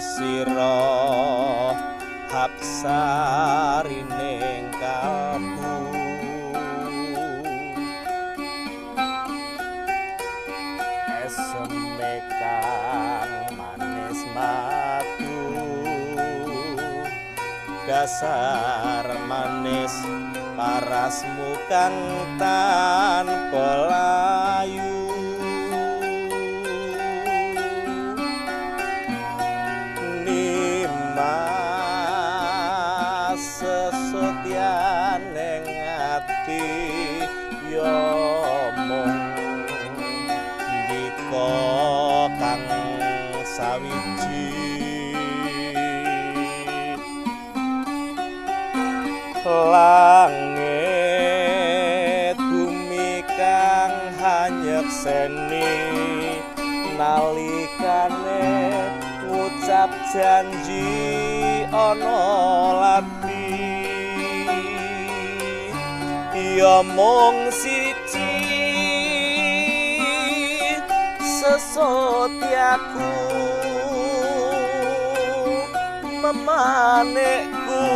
sira hapsarining kalbu. Eseme kang manis madu, dasar manis parasmu kang tanpa layu. Nimas sesetyaning ati ya mung ndika kang sawiji. Langit bumi kang hanyekseni nalikane ngucap janji ana lati. Ya mung siji sesotyaku memanekku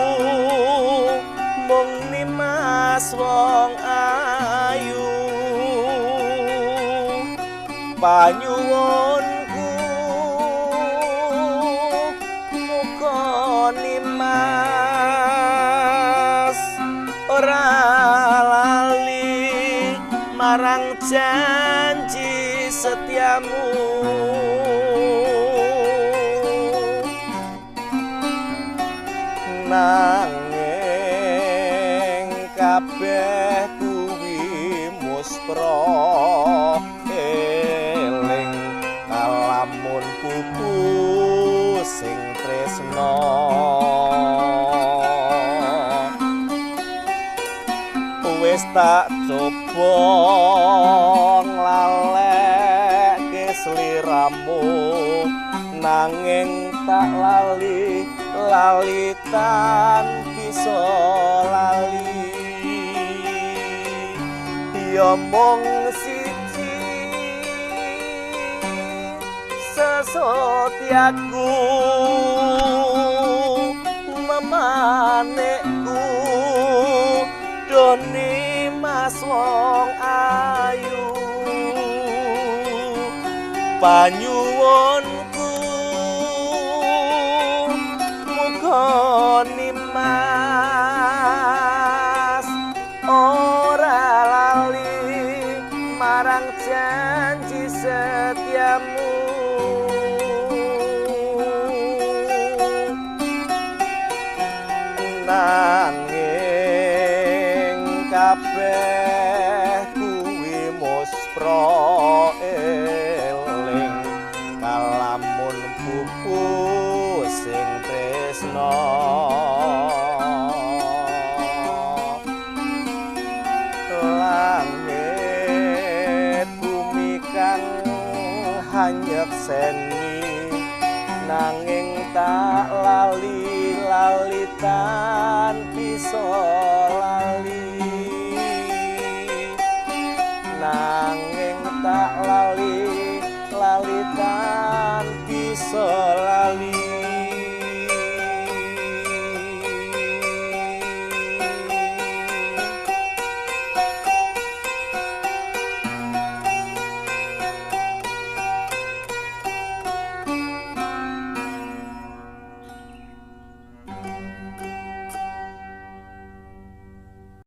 mung nimas wong ayu. Panyuwunku muga nimas ora lali marang janji setiamu. Nanging kabeh kuwi muspra eling kalamun pupu sing tresna. Wis tak coba nglalekke sliramu, nanging tak lali lali tan bisa lali. Ya mung siji sesotyaku memanekku doni mas wong ayu. Panyuwunku muga nimas ora lali marang janji setiamu. Nanging kabeh kuwi muspra eling kalamun pupu sing tresna. Langit bumi kang hanyekseni nanging tak lali lali tan bisa.